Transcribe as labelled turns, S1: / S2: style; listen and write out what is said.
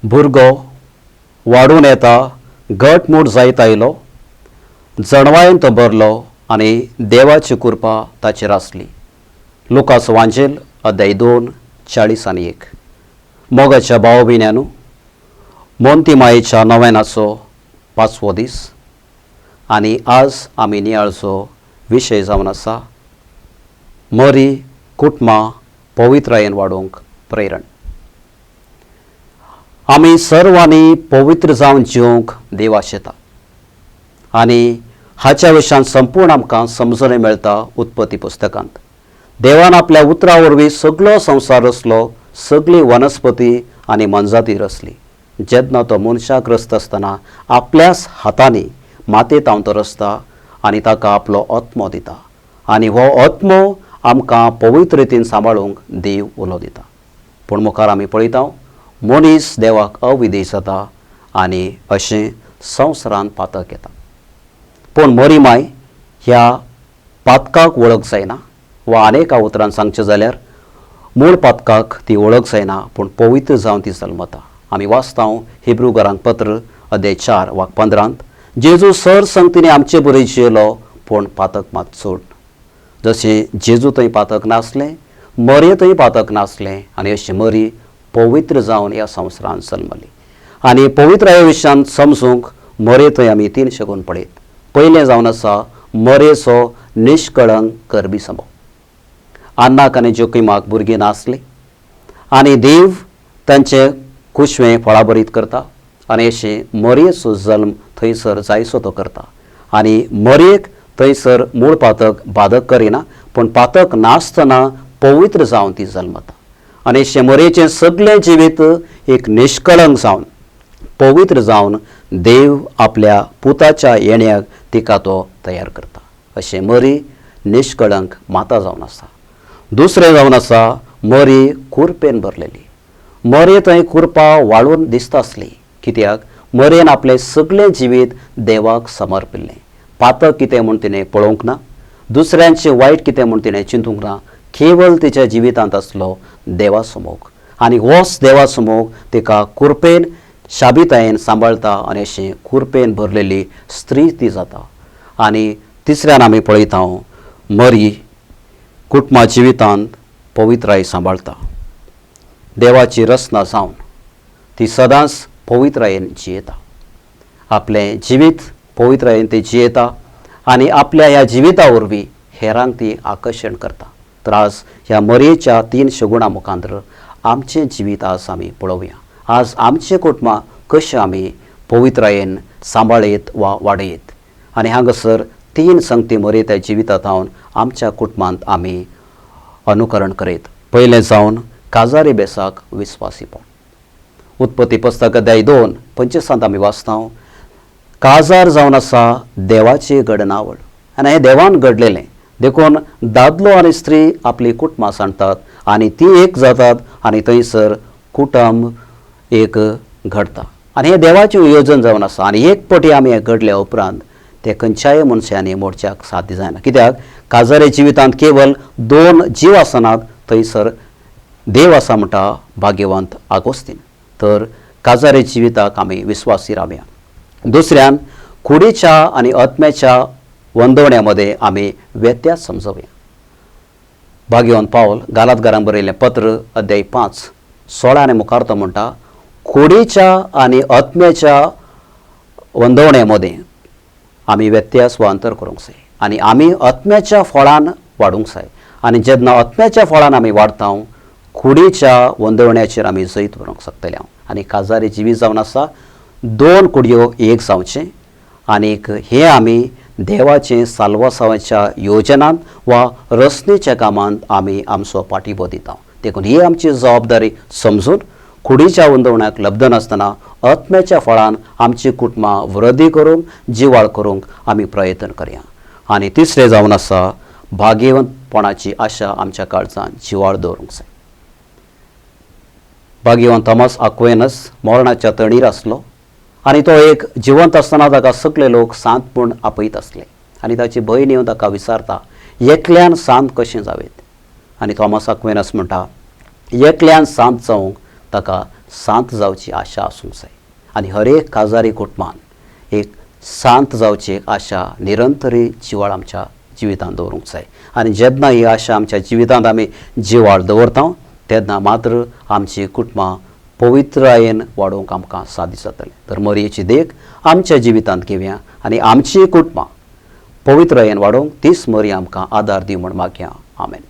S1: भुरगो वाडून येता, घटमूट जायत आयलो, जणवायेन तो भरलो आनी देवाची कृपा ताचेर आसली. लुकास वांजेल अध्याय 2 40 आनी 1. मोगाच्या भाव भयण्यानू, मोंती मायेच्या नव्यानाचो 5वो दीस आनी आज आमी नियाळचो विशय जावन आसा मरी कुटुंबां पवित्रायेन वाडोवंक प्रेरण. आमी सर्वांनी पवित्र जावन जिवंक देव आशेता आनी हाच्या विशयान संपूर्ण आमकां समजणी मेळटा उत्पत्ती पुस्तकांत. देवान आपल्या उतरा वरवीं सगळो संवसार रचलो, सगळी वनस्पती आनी मनजाती रचली. जेन्ना तो मनशाक रचता आसतना आपल्याच हातांनी मातयेंत हांव तो रचता आनी ताका आपलो आत्मो दिता आनी हो आत्मो आमकां पवित्र रितीन सांबाळूंक देव उलो दिता. पूण मुखार आमी पळयता मनीस देवाक अविधेय जाता आनी अशें संवसारांत पातक येता. पूण मरी माय ह्या पातकाक वळख जायना वा अनेका उतरान सांगचें जाल्यार मूळ पातकाक ती वळख जायना, पूण पवित्र जावन ती जल्मता. आमी वाचता हिब्रू घरांक पत्र अध्याय 4 वा 15 जेजू सर संगतीने आमचे बरी जियेलो पूण पातक मात सोड. जशें जेजू थंय पातक नासलें, मरे थंय पातक नासलें आनी अशी मरी पवित्र जावन ह्या संवसारांत जल्मली. आनी पवित्राये विशयान समजूंक मरे थंय आमी 3 शकून पळयत. पयलें जावन आसा मरेचो निश्कळंक करबी संभव. अन्नाक आनी जोखिमाक भुरगीं नासलीं आनी देव तांचें कुशवें फळाभरीत करता आनी अशें मरयेचो जल्म थंयसर जायसो तो करता आनी मरयेक थंयसर मूळ पातक बाधक करिना, पूण पातक नासतना पवित्र जावन ती जल्मता आनी अशें मरयेचें सगळें जिवीत एक निश्कळंक जावन पवित्र जावन देव आपल्या पुताच्या येण्याक तिका तो तयार करता. अशें मरी निश्कळंक माता जावन आसा. दुसरें जावन आसा मरी कुरपेन भरलेली. मरे थंय कुरपा वाळून दिसता आसली, कित्याक मरेन आपलें सगळें जिवीत देवाक समर्पिल्लें. पातक कितें म्हूण तिणें पळोवंक ना, दुसऱ्यांचें वायट कितें म्हूण तिणें चिंतूंक ना, केवल तिच्या जिवितांत आसलो देवासमोग आनी होच देवासमोग तिका कुरपेन शाबितायेन सांबाळता आनी अशें कुरपेन भरलेली स्त्री ती जाता. आनी तिसऱ्यान आमी पळयता मरी कुटुंबा जिवितांत पवित्राय सांबाळता. देवाची रचना जावन ती सदांच पवित्रायेन जियेता, आपलें जिवीत पवित्रायेन ती जियेता आनी आपल्या ह्या जिविता वरवीं हेरांक ती आकर्शण करता. तर आज ह्या मरयेच्या 3 शगुणा मुखांतर आमचें जिवीत आज आमी पळोवया. आज आमचें कुटुंबां कशें आमी पवित्रायेन सांबाळयत वा वाडयत आनी हांगासर 3 संगती मरयेच्या जिवितांत आमच्या कुटुंबांत आमी अनुकरण करीत. पयलें जावन काजारी बेसाक विस्वासीपण. उत्पत्ती पुस्तक अध्याय 2 25 आमी वाचता काजार जावन आसा देवाची घडणावळ आनी हें देवान घडलेलें, देखून दादलो आनी स्त्री आपली कुटुंबां सांडटात आनी ती एक जातात आनी थंयसर कुटुंब एक घडटा आनी हें देवाचें योजन जावन आसा. आनी एक पटी आमी हें घडल्या उपरांत ते खंयच्याय मनशांनी मोडच्याक साध्य जायना, कित्याक काजारे जिवितांत केवल 2 जीव आसनात, थंयसर देव आसा म्हणटा भाग्यवंत आगोस्तीन. तर काजारे जिविताक आमी विस्वासी रावया. दुसऱ्यान कुडीच्या आनी आत्म्याच्या वंदवण्या मदें आमी व्यत्यास समजोवया. भाग्यवंत पावल गालातगारांक बरयल्लें पत्र अध्याय 5 16 आनी मुखार तो म्हणटा कुडीच्या आनी आत्म्याच्या वंदवण्या मदें आमी व्यत्यास वा अंतर करूंक जाय आनी आमी आत्म्याच्या फळान वाडूंक जाय आनी जेन्ना आत्म्याच्या फळान आमी वाडटा कुडीच्या वंदवण्याचेर आमी जैत व्हरूंक शकतले. आनी काजारी जिवीत जावन आसा 2 कुडयो एक जावचें आनीक हें आमी देवाचें साल्वासांवाच्या योजनांत वा रचनेच्या कामांत आमी आमचो पाठिंबो दिता. देखून ही आमची जबाबदारी समजून कुडीच्या वंदवण्याक लब्धनासतना आत्म्याच्या फळान आमची कुटुंबां वृद्धी करूंक जिवाळ करूंक आमी प्रयत्न करया. आनी तिसरें जावन आसा भाग्यवंतपणाची आशा आमच्या काळजान जिवाळ दवरूंक जाय. भाग्यवंत थॉमस आक्वेनस मरणाच्या तणीर आसलो आनी तो एक जिवंत आसतना ताका सगळे लोक सांत म्हूण आपयत आसले आनी ताची भयण येवन ताका विचारता एकल्यान सांत कशें जावेत. आनी थॉमस आक्वेनस म्हणटा एकल्यान सांत जावंक ताका सांत जावची आशा आसूंक जाय आनी हर एक काजारी कुटुंबान एक सांत जावची एक आशा निरंतरी जिवाळ आमच्या जिवितांत दवरूंक जाय आनी जेन्ना ही आशा आमच्या जिवितांत आमी जिवाळ दवरता तेन्ना मात्र आमची कुटुंबां पवित्रायेन वाडोवंक आमकां साध्य जातलें. तर मरयेची देख आमच्या जिवितांत घेवया आनी आमची कुटुंबां पवित्रायेन वाडोवंक तीच मरी आमकां आदार दी म्हूण मागया. आमेन.